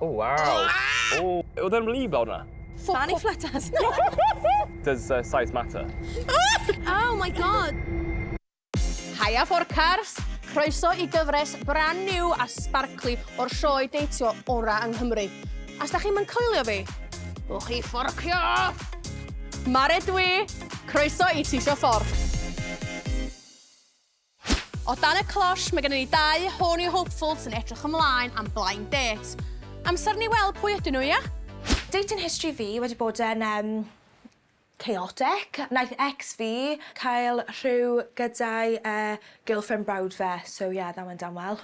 Oh, wow. Oh, oedd e'n wlyb lawr 'na? Fanny flutters. Does size matter? Oh my god! Haia Fforcars! Croeso i gyfres brand new a sparkly o'r sioe deitio ora yng Nghymru. A 'sda chi'm yn coelio fi? Wch chi fforcio! Mare dwi! Croeso i Tisio Fforc! O dan y closh, mae gennym ni dau horny hopeful sy'n edrych ymlaen am blind date. Amser ni weld pwy ydyn nhw, ia? Dating history fi wedi bod yn um, chaotic. Naeth ex fi cael rhyw gyda'i uh, girlfriend brawd fe, so yeah, that went down well.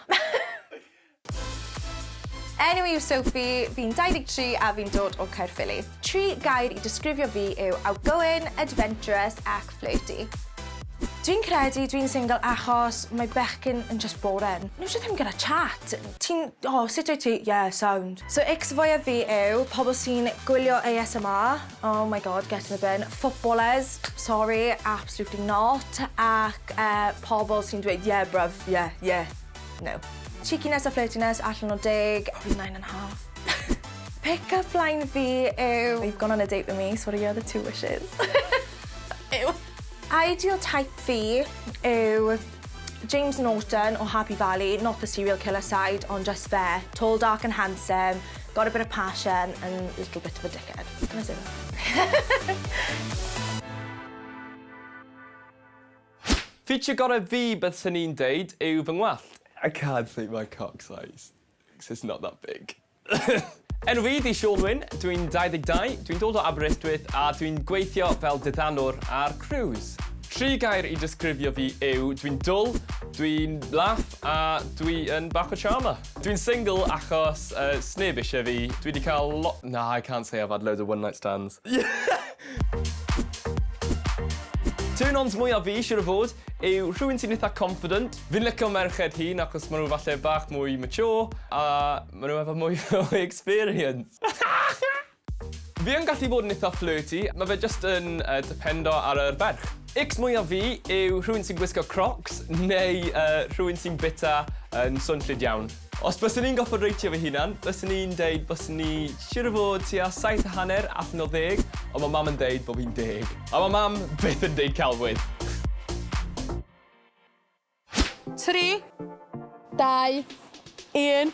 Enw i yw Sophie, fi'n 23 a fi'n dod o Caerffili. Tri gair i disgrifio fi yw outgoing, adventurous ac flirty. Dwi'n credu dwi'n single achos mae bechgyn yn just boring. Nhw jyst ddim gyda chat. Ti'n, oh, sut wyt ti? Yeah, sound. So icks fwyaf fi yw pobl sy'n gwylio ASMR, oh my god, get in the bin, footballers, sorry, absolutely not, ac uh, pobl sy'n dweud yeah bruv, yeah, yeah. No. Cheekiness a flirtiness allan o deg, probably 9.5. Pick-up line fi yw, you've gone on a date with me, so what are your other two wishes? Ew. Ideal type fi yw James Norton o Happy Valley, not the serial killer side, ond just fe. Tall, dark and handsome, got a bit of passion and little bit of a dickhead. Can I say that? Feature gorau fi byddwn i'n deud yw fy ngwallt. I can't say my cock size, 'cause it's not that big. Enw fi 'di Siôn Wyn, dwi'n 22, dwi'n dod o Aberystwyth a dwi'n gweithio fel diddanwr ar cruise. Tri gair i disgrifio fi yw dwi'n dwl, dwi'n laff a dwi yn bach o charmer. Dwi'n single achos uh, sneb eisiau fi. Dwi 'di cael lot... Na, I can't say I've had loads of one night stands. Turn-ons mwyaf fi, siŵr o fod, yw rhywun sy'n eitha confident. Fi'n licio merched hŷn achos maen nhw falle bach mwy mature a maen nhw efo mwy o experience. Fi yn gallu bod yn eitha flirty, mae fe jyst yn uh, dependo ar yr ferch. Icks mwyaf fi yw rhywun sy'n gwisgo Crocs neu uh, rhywun sy'n bita yn swnllyd iawn. Os byswn i'n gorfod reitio fy hunan, byswn i'n deud byswn i siŵr o fod tua 7.5 allan o ddeg, ond mae mam yn deud bod fi'n deg. A mae mam byth yn deud celwydd. 3, 2, 1.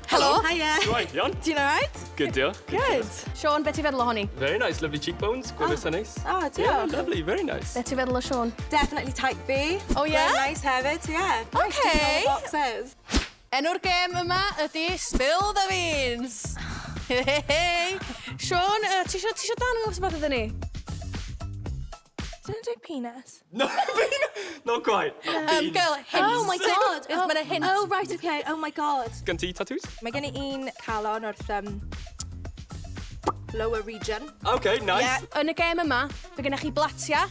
Helo! Hiya! Shwmae, iawn? Ti'n alright? Good, diolch. Good. Siôn, be ti'n feddwl ohoni? Very nice, lovely cheekbones, gwefus oh. neis. Oh, diolch. Yeah, lovely, very nice. Be ti'n feddwl o Siôn? Definitely type fi. Oh yeah? Very nice hefyd, yeah. Okay. Nice, ticking all the boxes. Enw'r gêm yma ydy Spill the Beans. Hey, Siôn, uh, ti eisiau ti dangos rhywbeth iddyn ni? Did I do penis? No, not quite. Girl, hint. Oh my god. Oh, Mae'n a hint. Oh, right, okay. Oh my god. Gen ti tattoos? Mae gen i un calon wrth um, lower region. Okay, nice. Yeah. Yn y gêm yma, fe gennych chi blatia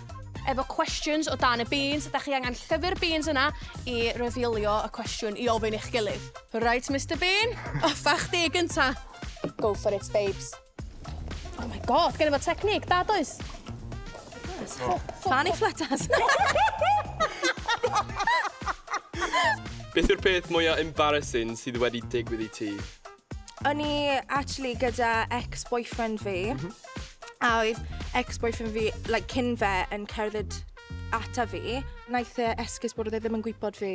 efo questions o dan y beans. Ydych chi angen llyfr beans yna i revealio y cwestiwn i ofyn i'ch gilydd. Right, Mr Bean, offa chdi gynta. Go for it, babes. Oh my god, gen i fo technique da, does? Fanny flutters. Beth yw'r peth mwyaf embarrassing sydd wedi digwydd i ti? O'n i actually gyda ex-boyfriend fi. Mm -hmm. A oedd ex-boyfriend fi, like, cyn fe, yn cerdded ata fi. Naeth e esgus bod oedd e ddim yn gwybod fi.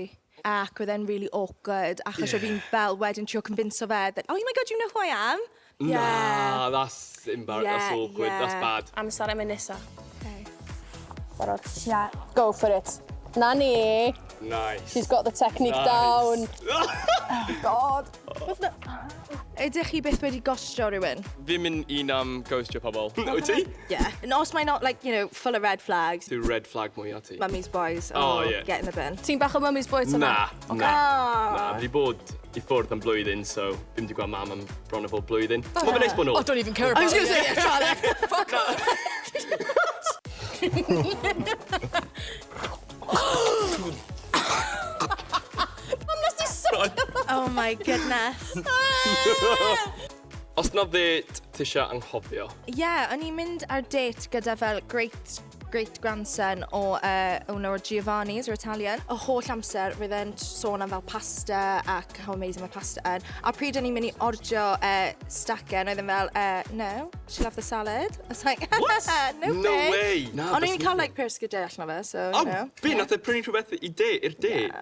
Ac oedd e'n really awkward, achos yeah. oedd fi'n fel wedyn trio convinso fe that, oh my god, you know who I am? Yeah. Na, that's embarrassing, yeah, that's awkward, yeah. that's bad. Amser am un nesa. Okay. Barod? Yeah. Go for it. Na ni. Nice. She's got the technique nice. down. Oh, god. Ydych chi byth wedi gostio rhywun? Fi'n mynd un am ghostio pobl. Wyt ti? Yeah. And os mae'n not, like, you know, full of red flags. Yw red flag mwyaf ti? Mummy's boys. Oh, yeah. Get in the bin. Ti'n bach o mummy's boy ta? Na, na. Na, Oh. fi 'di bod i ffwrdd am blwyddyn, so fi wedi gweld mam am bron o fod blwyddyn. Oh, Mae'n neis bod nôl. Oh, don't even care about I was it. going to say, yeah, try that. Fuck off. Pam nes ti sycio? Oh my goodness. Os na ddet ti eisiau anghofio? Yeah, o'n i'n mynd ar date gyda fel great great-grandson o owner o Giovanni's, yr Italian. Y holl amser, roedd e'n sôn am fel pasta ac how amazing mae pasta yn. A pryd o'n i'n mynd i ordio stacen, oedd e'n fel, "No, she'll have the salad." I was like, What? "No, No babe." way. Na, O'n i'n bys- cael like pair o sgidiau allan o fe, so, you Oh, know. be, nath e prynu rhywbeth i de, i'r date?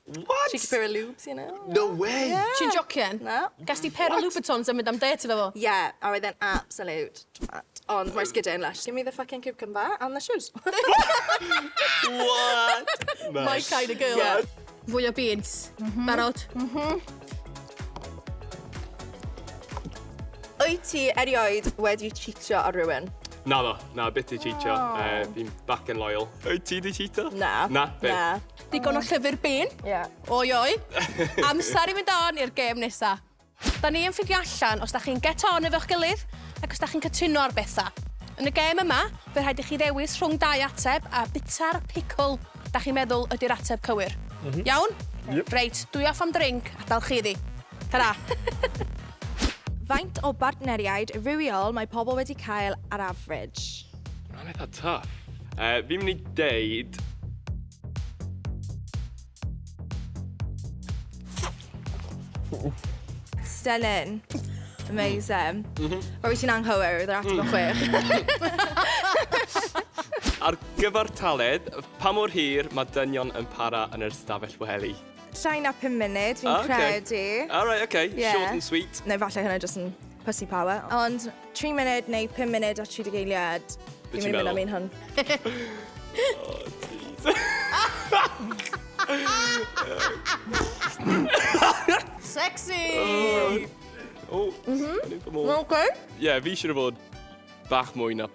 What? Cheeky pair of lubes, you know. No way. Yeah. Ti'n jocian? Na. Gas di pair o Louboutins yn mynd am date efo fo? Yeah, a oedd e'n absolute twat. Ond mae'r sgidiau yn lush. Give me the fucking cucumber and the shoes. What? My kind of girl. Yeah. Fwy o beans. Barod? Wyt ti erioed wedi cheatio ar rhywun? Na ddo, na, byth di cheatio. Fi'n back and loyal. Wyt ti di cheatio? Na. Na, be? Na. Digon o llyfr bean. Yeah. Oi, oi. Amser i fynd on i'r gêm nesa. Da ni yn ffindio allan os da chi'n get on efo'ch gilydd ac os da chi'n cytuno ar bethau. Yn y gêm yma, fe rhaid i chi ddewis rhwng dau ateb a bita'r pickle da chi'n meddwl ydy'r ateb cywir. Iawn? Yep. Reit, dwi off am drink, adael chi iddi. Ta-ra. Faint o bartneriaid rhywiol mae pobl wedi cael ar average? Mae'n eitha tough. Fi'n mynd i deud Stunning. Amazing. Rwy ti'n anghywir, oedd yr ateb o 6. Ar gyfartaledd, pa mor hir mae dynion yn para yn yr stafell wely? Llai na 5 munud, fi'n Ah, okay. credu. All right, okay. Yeah. Short and sweet. Neu falle hynna jyst yn pussy power. Ond 3 munud neu 5 munud a 30 eiliad. Be Fi'n ti'n mynd i mynd am meddwl? un hwn. Oh, jeez. Sexy! Oh, mm -hmm. Okay. Yeah, fi siŵr o fod bach mwy na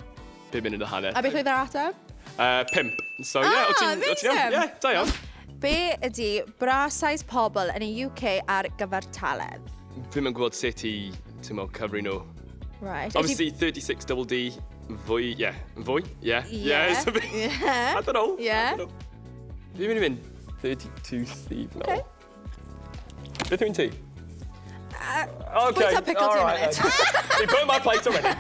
5 munud a hanner. A beth oedd yr ateb? 5. So, yeah, Ah, o ti'n iawn? amazing. Yeah, da iawn. Be ydy bra size pobl yn y UK ar gyfartaledd? Fi'n yn gwybod sut i, ti'n meddwl, cyfri nhw. Right. Obviously, 36 double D, fwy, yeah, fwy, yeah. Yeah. Yeah. so Yeah. I don't know. Yeah. I don't know. Fi'n mynd i mynd 32 C fel. Okay. Beth yw'n ti? Okay. Bwyta pickle all 2 right, minute. okay. You put my plate already.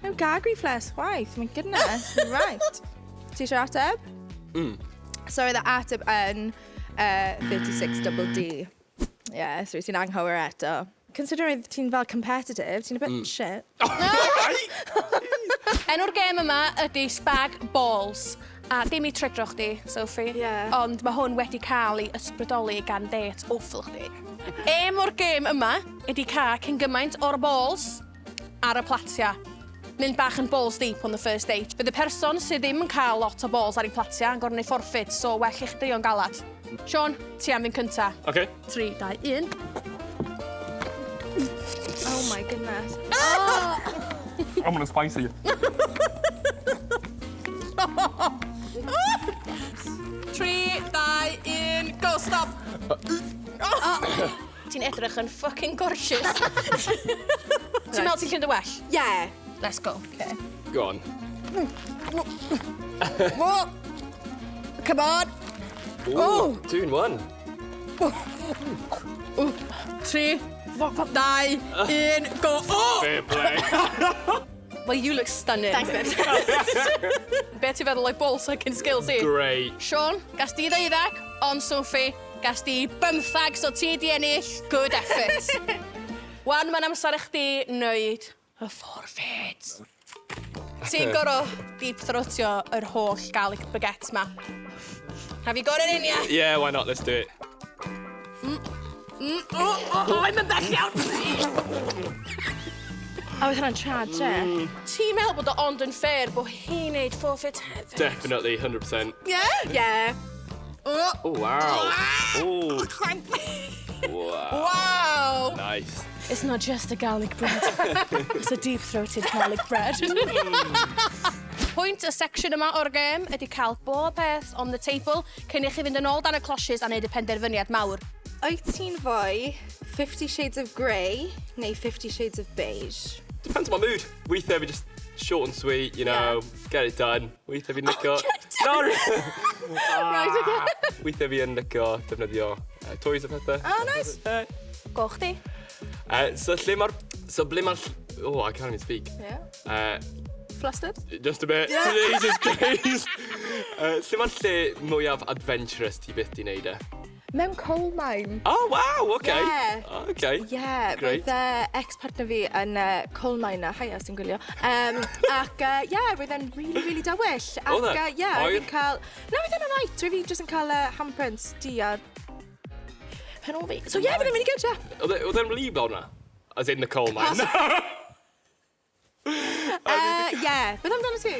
No gag reflex, chwaith, my goodness. Right. Ti eisiau ateb? So oedd y ateb yn 36 double D. Yeah, so ti'n anghywir eto. Considering ti'n fel competitive, ti'n a bit shit. Enw'r gêm yma ydy Spag Balls. A dim i trigro chdi, Sophie. Yeah. Ond mae hwn wedi cael ei ysbrydoli gan date awful chdi. Aim o'r gêm yma ydy cael cyn gymaint o'r balls ar y platia. Mynd bach yn balls deep on the first date. Bydd y person sydd ddim yn cael lot o balls ar ei platia yn gorfod neud forfeit, so well i chdi o'n galad. Sean, ti am fynd cynta. Okay. 3, 2, 1. Oh my goodness. I'm gonna spicy. 3, 2, 1, go, stop! Ti'n edrych yn fucking gorgeous. Ti'n meddwl ti'n llund y well? Yeah. Let's go. Okay. Go on. Whoa. Come on. Ooh, Oh. 2 in 1. 3, 2, 1, go. Oh! Fair play. Well, you look stunning. Thanks, babes. Be ti'n feddwl o'i ball sucking skills i? Great. Sean, gas di 12, ond Sophie, gas di 15, so ti di ennill. Good effort. Wan, mae'n amser i chdi wneud y forfeit. Ti'n gorfod deep throatio yr holl garlic baguette ma. Have you got it in ya? Yeah, why not? Let's do it. Oh, I'm yn bell iawn. A oedd hwnna'n tragic. Ti'n meddwl bod o ond yn fair bod hi'n neud forfeit hefyd? Definitely, 100%. Yeah? Yeah. Oh, wow. Oh, wow. Wow! Nice. It's not just a garlic bread. It's a deep-throated garlic bread. Pwynt y section yma o'r gêm ydy cael bob peth on the table cyn i chi fynd yn ôl dan y closhes a neud y penderfyniad mawr. Wyt ti'n fwy Fifty Shades of Grey neu Fifty Shades of Beige? Depends on my mood. Weithiau fi just short and sweet, get it done. Weithiau fi'n licio. No, Right, okay. Weithiau fi yn licio defnyddio toys a pethau. Oh, nice. Go chdi. So lle mae'r... So ble mae'r... Oh, I can't even speak. Yeah. Flustered? Just a bit. Yeah. Jesus Christ. Lle mae'r lle mwyaf adventurous ti byth di wneud e? Mewn coal mine. Oh, wow, okay. Yeah. Oh, okay. Yeah, Great. roedd ex-partner fi yn coal miner, hiya, os ti'n gwylio. Ac, yeah, roedd e'n really, really dywyll. Ac, Oedd e? Yeah, Oer? fi'n cael... No, roedd e'n alright. Roedd fi jyst yn cael handprints di ar pen ôl fi. So yeah, roedd e'n really good, yeah. Oedd e'n wlyb o'na? As in the coal mine? Yeah. Beth amdano ti?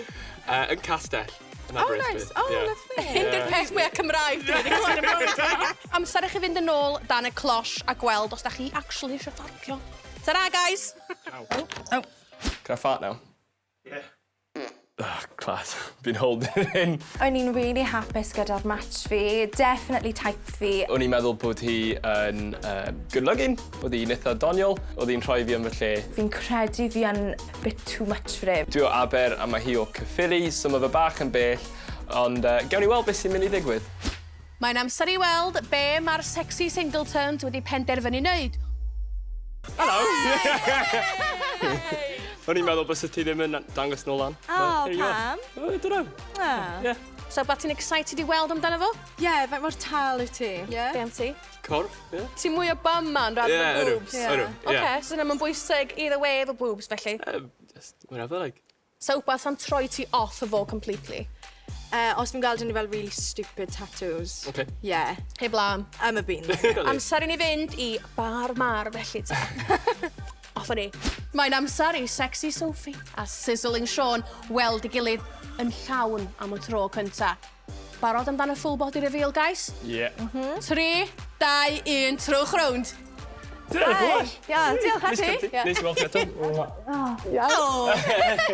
Yn castell. Yn Oh, Aberystwyth. nice. Oh, Yeah. lovely. Hyn di'r peth mwyaf Cymraeg dwi wedi clywed yn bywyd. Amser i chi fynd yn ôl dan y cloche a gweld os da chi actually eisiau ffartio. Ta-ra, guys! Oh. Can I fart now? Yeah. Oh, class. Been holding it in. O'n i'n really hapus gyda'r match fi, definitely type fi. O'n i'n meddwl bod hi yn good looking, oedd hi'n eitha doniol, oedd hi'n rhoi fi yn fy lle. Fi'n credu fi yn bit too much for him. Dwi o Aber a mae hi o Caerphilly, so mae fe bach yn bell, ond gawn ni weld beth sy'n mynd i ddigwydd. Mae'n amser i weld be mae'r sexy singletons wedi penderfynu wneud. Hello! O'n i'n meddwl bysa ti ddim yn dangos nôl lan. Oh, But there you are. pam? Oh, I don't know. Ah. Yeah. So, ba ti'n excited i weld amdano fo? Yeah, faint mor tal wyt ti? Yeah. Be am ti? Corff, yeah. Ti'n mwy o bum man rather Yeah, than ydw. boobs? Yeah. Ydw, Oce, yeah. so yna mae'n bwysig either way efo boobs, felly. Just whatever, like. So, wbath am troi ti off o fo completely. Os fi'n gweld yn fel really stupid tattoos. Okay. Yeah. Heb lam. I'm a bean. Amser i ni fynd i bar mar felly ta. Off â ni. Mae'n amser i sexy Sophie a sizzling Sean weld ei gilydd yn llawn am y tro cynta. Barod amdano full body reveal, guys? Yeah. 3, 2, 1, trowch rownd. Diolch. Yeah, diolch a ti. Neis i weld chi eto. Oh,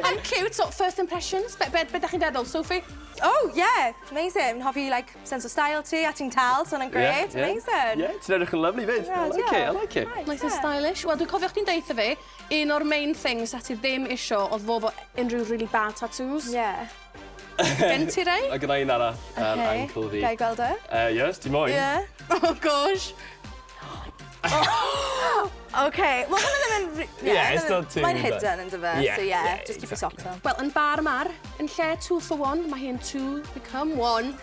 I'm cute. So, first impressions? Be da chi'n feddwl, Sophie? Oh, yeah, amazing. Hoffi, like, sense of style ti, a ti'n tal, so hwnna'n great. Amazing. Yeah, ti'n edrych yn lovely fyd. I like it, I like it. Nice, Nice and yeah. stylish. Wel, dwi'n cofio chdi'n deutha fi, un o'r main things a ti ddim isio oedd fo fo unrhyw really bad tattoos. Yeah. Gen ti rai? A gyda un arall ar Okay. ankle fi. Ga i gweld e? Yes, ti moyn? Yeah. Oh, gosh. Okay, well, hwnna ddim yn... Yeah, it's hwnna not too Mae'n bad. hidden, yn dyfe? Yeah, So yeah, yeah, just keep your socks on. Wel, yn bar mar, yn lle two for one, mae hi'n two become one.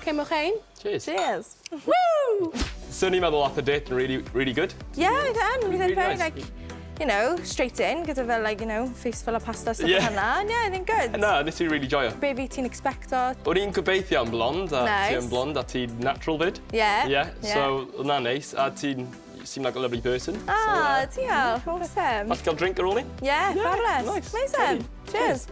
Cymwch ein. Cheers. Cheers. Woo! So ni'n meddwl ath y date yn really, really good. Yeah, oedd e'n. Oedd e'n Really very, nice. like, straight in, gyda fel, like, face full of pasta, stuff yeah. hwnna. And yeah, oedd e'n good. Na, nes i really joio. Be fi ti'n expecto? O'n i'n gobeithio am blond, a Nice. ti yn blond, a ti'n natural fyd. Yeah. Yeah, so oedd hwnna'n neis, a ti'n you seem like a lovely person. Ah, So, diolch. Awesome. falle cael drink ar ôl ni? Yeah, Yeah, fabulous. nice. Amazing. Great. Cheers.